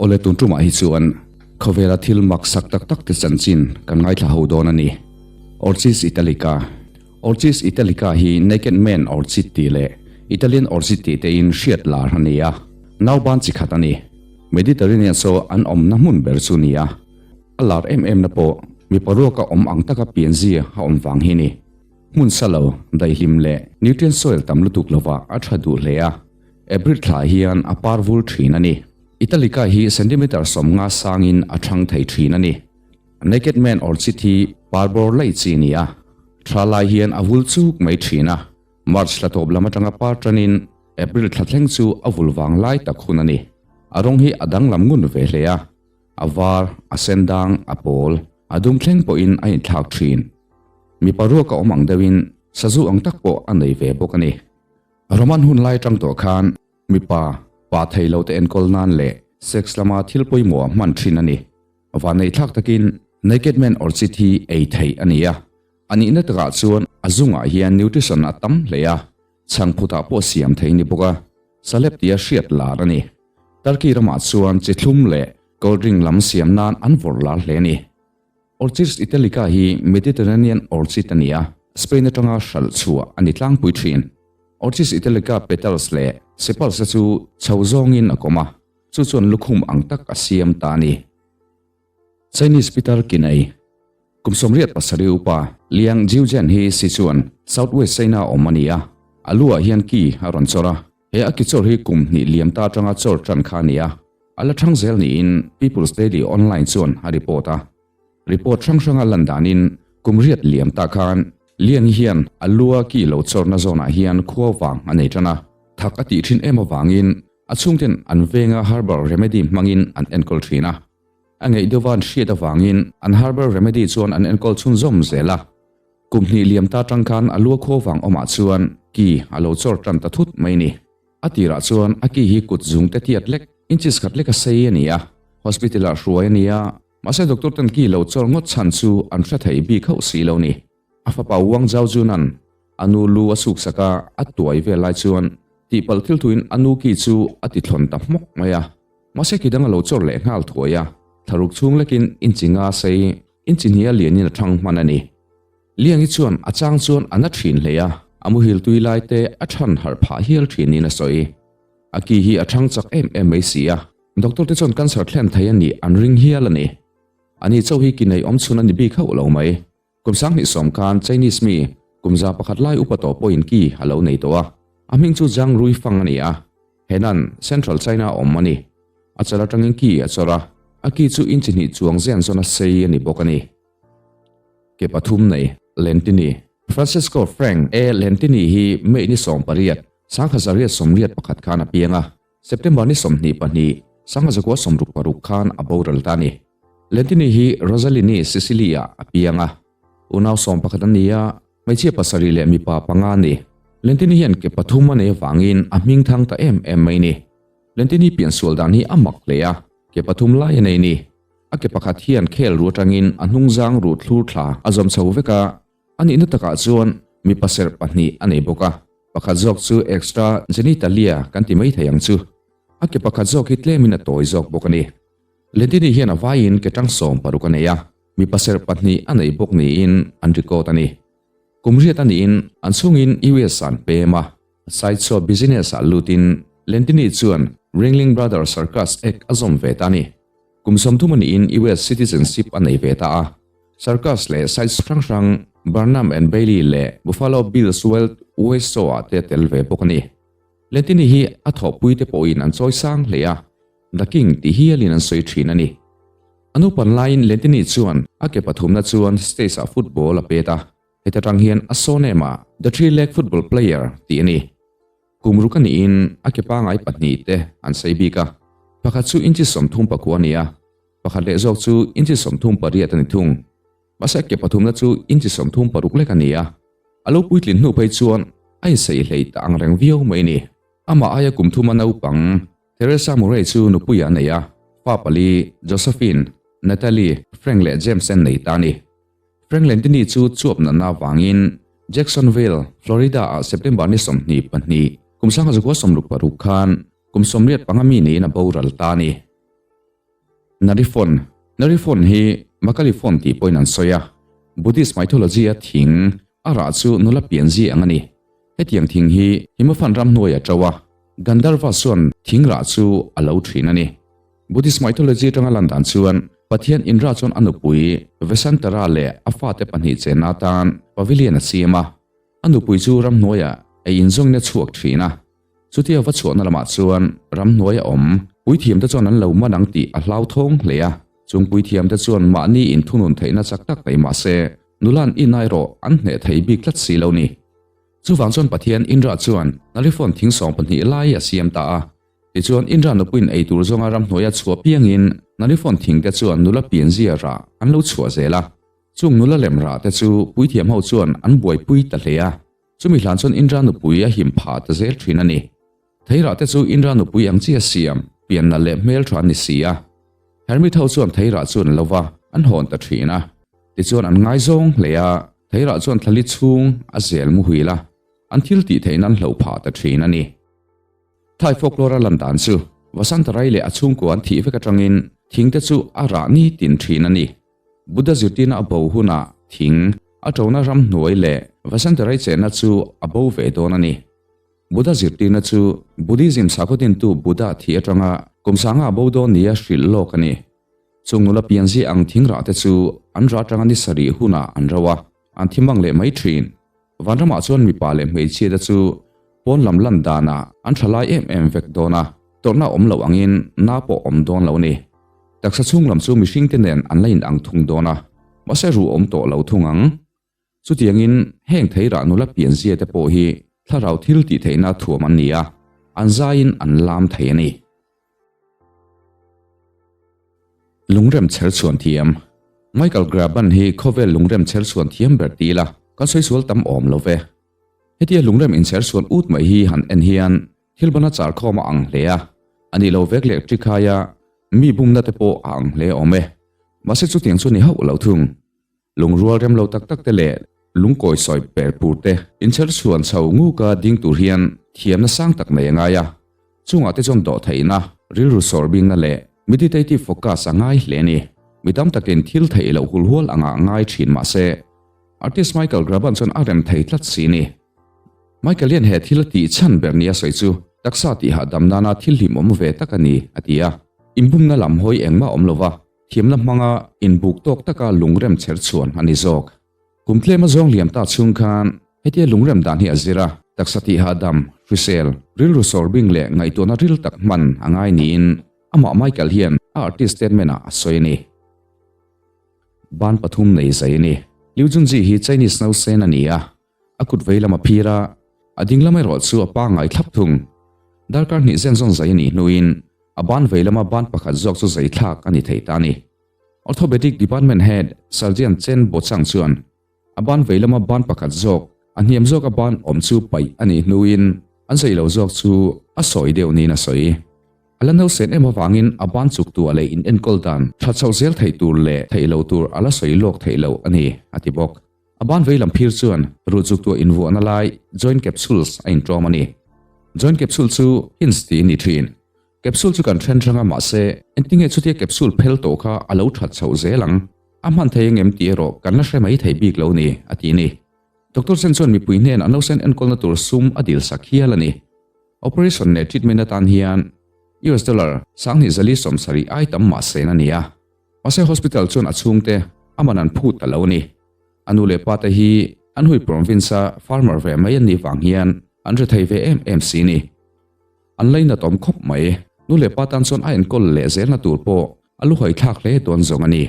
Awle tun tumah hi chuan khawvela thil mak sak tak tak te chanchin kan ngaithla ho dawn a ni. Orchis Italica Orchis Italica hi Naked Man Orchid tih leh Italian Orchid tih te in hriat lar a ni a, nauban chi khat a ni. Mediterranean saw an awmna hmun ber chu ni a, a lar em em na pawh mipa ruaka awm ang taka pianzia a awm vang hi ni. Hmun sa lo, daihlim leh nutrient soil tam lutuk lovah a tha duh hle a, April thla hian a par vul thin a ni. Italica hi centimeter 50 sangin a thang thei thin a ni. Naked Man Orchid hi parbawr laih chi a ni a, tha lai hian a vul chuk mai thin a. March thla tawp lam atanga par tanin April thla thleng chu a vul vang lai tak hun a ni. A rawng hi a danglam ngun ve hle a, a var, a sen dang, a pawl, a dum thleng pawhin a inthlak thin. Mipa ruak a awm ang deuhin sazu ang tak pawh a nei ve bawk a ni. Roman hun lai atang tawh khan mipa pa thei lo te enkawl nan leh sex lama thil pawimawh a hman thin a ni. Vanneih thlak takin Naked Man Orchid hi ei theih a ni a, a nihna takah chuan a zungah hian nutrition a tam hle a, chhangphutah pawh siam thei ni bawk a, salep tia hriat lar a ni. Turkey ramah chuan chi thlum leh cold drink lam siam nan an vawrh lar hle a ni. Orchis Italica hi Mediterranean orchid a ni a, Spain atanga hralh chhuah a ni tlangpui thin. Orchis Italica petals leh sepals te chu chho zawngin a kawm a, chu chuan lukhum ang tak a siam ta a ni. Chinese pitar kinei kum 87 upa Liang Jiuzhen hi Sichuan, Southwest China awm a ni a, a lu ah hian ki a rawn chawr a. He a kichawr hi kum hnih liam ta atanga chawr tan kha a ni a, a la thang zel niin People's Daily Online chuan a report a. Report hrang hranga lan danin kum riat liam ta khan Liangi hian a lua ki lo chawrna zawnah hian khua vang a nei tan a, thak a tih thin em avangin a chhungten an venga herbal remedy hmangin an enkawl thin a. A ngeih deuha an hriat avangin an herbal remedy chuan an enkawl chhunzawm zel a. Kum hnih liam ta tang khan a lua khaw vang awmah chuan ki a lo chawr tan ta thut mai ni. A tirah chuan a ki hi kut zung te tiat lek, inches khat lek a sei a ni a, hospital ah hruai a ni a, mahse doctor ten ki lo chawr ngawt chhan chu an hre thei bik hauh si lo ni. A fapa Wang Zhaojunan a nu lu a suk sak a, a tuai vel lai chuan tihpalh thil thuin a nu ki chu a ti thlawn ta hmawk mai a, mahse ki dang a lo chawr leh nghal thuai a, thlaruk chhung lekin inchi nga sei Inchi hnia lianin a thang hman a ni. Liangi chuan a chang chuan a na thin hle a, a muhil tui lai te a than harh phah hial thinin a sawi. A ki hi a thang chak em em mai si a, doctor te chuan cancer thlen thei a nih an ring hial a ni. Ani chauh hi ki nei awm chhun a ni bik hauh lo mai. Kum 2010 khan Chinese mi kum 101 lai upa tawh pawhin ki a lo nei tawh a, a hming chu Zhang Ruifang a ni a, Henan, Central China awm a ni. A chal atangin ki a chawr a, a ki chu inchi hnih chuang zen zawn a sei a ni bawk a ni. Ke pathum nei, Lentini. Francesco Frank A. Lentini hi May ni 18, 1881 khan a piang a, September ni 22, 1966 khan a boral ta a ni. Lentini hi Rosalini, Sicily-ah a piang a, unau 11 a ni a, Hmeichhia pasarih leh mipa panga a ni. Lentini hian ke pathum a nei avangin a hming thang ta em em mai ni. Lentini piansual dan hi a mak hle a, ke pathum lai a nei ni. A ke pakhat hian khel ru atangin a hnungzang ruh thlur thla a zawm chho vek a, a nihna takah chuan mipa serh pahnih a nei bawk a, pakhat zawk chu extra genitalia kan ti mai thei ang chu. A ke pakhat zawk hi tlemin a tawi zawk bawk a ni. Lentini hian a vaiin ke tang 16 a nei a. Mipa serh pahnih a neih bawk niin an record a ni. Kum riat a niin an chhungin US an pem a, sideshow business ah lutin Lentini chuan Ringling Brothers Circus ek a zawm ve ta a ni. Kum 30 a niin US citizenship a nei ve ta a, circus leh sideshow hrang hrang Barnum and Bailey leh Buffalo Bill's Wild West Show ah te a tel ve bawk a ni. Lentini hi a thawhpui te pawhin an chawi sang hle a, The King tih hialin an sawi thin a ni. A nupan laiin Lentini chuan a ke pathumna chuan stage ah football a pet a, heta tang hian a surname ah The Three Leg Football Player tih a ni. Kum ruk a niin a ke pangai pahnih te an sei bik a, pakhat chu inchi 39 a ni a, pakhat leh zawk chu inchi 38 a ni thung. Mahse a ke pathumna chu inchi 36 lek a ni a, a lo puitlin hnu phei chuan a insaih hlei ta ang reng viau mai a ni. Amah aia kum thuma naupang Teresa Murray chu nupui a nei a, fa pali, Josephine, Natalie, Frank leh James an nei ta a ni. Frank Lentini chu chuap natna avangin Jacksonville, Florida-ah September ni 22, kum 1966 khan kum 85 mi niin a boral ta a ni. Narifon, Narifon hi Makalifon tih pawhin an sawi a, Buddhist mythology-a thing a rah chu nula pianzi ang a ni. Hetiang thing hi Himaphan ramhnuai a to a, Gandharva chuan thing rah chu a lo thin a ni. Buddhist mythology atanga lan dan chuan Pathian Indra chuan a nupui Vesantara leh a fate pahnih chenna atan pavilion a siam a, a nupui chu ramhnuaiah ei inzawngin a chhuak thin a. Chutia va chhuahna lamah chuan ramhnuai a awm. Puithiamte chuan an lo man ang tih a hlauthawng hle a. Chung puithiamte chuan mahni inthunun theihna chak tak nei mah se, nula'n in erawh an hneh thei bik tlat si lo ni. Chuvang chuan Pathian Indra chuan Nariphone thing 12 lai a siam ta a. Tichuan Indra nupuiin ei tur zawnga ramhnuaia chhuah piangin Nariphone thingte chuan nula pianzia rah an lo chhuah zel a. Chung nula lem rah te chu puithiam ho chuan an buaipui ta hle a. Chumi hlan chuan Indra nupui a him phah ta zel thin a ni. Theirah te chu Indra nupui ang chi a siam, pian nalh leh hmeltha an ni si a. Hermit ho chuan theirah chu an lo va, an hawn ta thin a. Tichuan an ngaizawng hle a, theirah chuan thlali chhung a zel muhil a, an thil tih theihna an hloh phah ta thin a ni. Thai folklore a lan dan chu Vasantarai leh a chhungkua an thih vek atangin thingte chu a rah ni tin thin a ni. Buddha zirtirna a bo hunah thing, a tona ramhnuai leh Vasantarai chenna chu a bo ve dawn a ni. Buddha zirtirna chu Buddhism sakhaw dintu Buddha thih atanga kum sanga a bo dawn nia hrilh lawk a ni. Chung nula pianzi ang thing rah te chu an rah atanga ni sarih hunah an ro a, an thi mang leh mai thin. Vanramah chuan mipa leh hmeichhia te chu pawn lam lan danah an tha lai em em vek dawn a, tawrhna awm loh angin na pawh awm dawn lo a ni. Taksa chhung lam chu mihring te nen an la inang thung dawn a, mahse ruh awm tawh lo thung ang. Chutiangin heng theirah nula pianzia te pawh hi thlarau thil tih theihna thuam an ni a, an zaiin an lam thei a ni. Lungrem chher chhuan thiam. Michael Graban hi khawvel lungrem chher chhuan thiam ber ti ila kan sawi sual tam awm lo ve. Hetia lungrem inchher chhuan ut mai hi han en hian thil bana char khawm a ang hle a, a nih lo vek leh ṭikhaia mi bumna te pawh a ang hle awm e. Mahse chutiang chu ni hauh lo thung. Lungrual rem lo tak tak te leh lungkawi sawi per pur te inchher chhuan chho nguka ding tur hian thiamna sang tak nei a ngai a, chungah te chuan dawh theihna, rilru sawr bingna leh meditative focus a ngai hle a ni. Mi tam takin thil theih loh hulhual angah ngai thin mah se, artist Michael Graban chuan a rem thei tlat si ni. Michael hian he thil a tih chhan ber nia sawi chu taksa tih hahdam nana thil hlimawm ve tak a ni, a ti a. Inbumna lam hawi engmah awm lova Thiamna hmanga inbuk tawk taka lungrem chher chhuan a ni zawk. Kum tlema zawng liam ta chhung khan hetia lungrem dan hi a zir a, taksa tih hahdam, hrisel, rilru sawr bing leh ngaihtuahna ril tak hman a ngai niin amah Michael hian a artist statement ah a sawi a ni. Ban pathum nei zai a ni. Liu Junji hi Chinese nausen a ni a, a kut vei lam a phir a, a ding lam erawh chu a pangngai thlap thung. Darkar hnih zen zawn zai a nih hnuin A ban vei lama ban pakhat zawk chu zai thlak a ni thei ta a ni. Orthopedic Department Head Surgeon Chen Bochang chuan a ban vei lama ban pakhat zawk, a hniam zawka ban awm chu paih a nih hnuin an zai lo zawk chu a sawi deuh niin a sawi. A la nausen em avangin a ban chuk tuah leh in enkawl dan tha chhoh zel theih tur leh theih lo tur a la sawi lawk theih loh a ni, a ti bawk. A ban vei lam phir chuan ruh chuk tuah invuahna lai joint capsules a inṭawm a ni. Joint capsule chu hinge tih a ni ṭhin. Capsule chu kan ṭhen hrang a mahse engtinge chutia capsule phel tawh kha a lo ṭhat chhoh zel ang? A hman thei engem tih erawh kan la hre mai thei bik lo ni, a ti a ni. Doctor Chen chuan mipui hnen an nausen enkawlna tur sum a dilsak hial a ni. Operation leh treatment atan hian US dollar 2470 ai tam mah sen a ni a. Mahse hospital chuan a chhungte a man an phut ta lo a ni. A nu leh pa te hi an hui province a farmer ve mai an nih vang hian an hre thei ve em em si ni. An lainat awm khawp mai. Nu leh pa tan chuan a enkawl leh zelna tur pawh a luhai thlak hle dawn zawng a ni.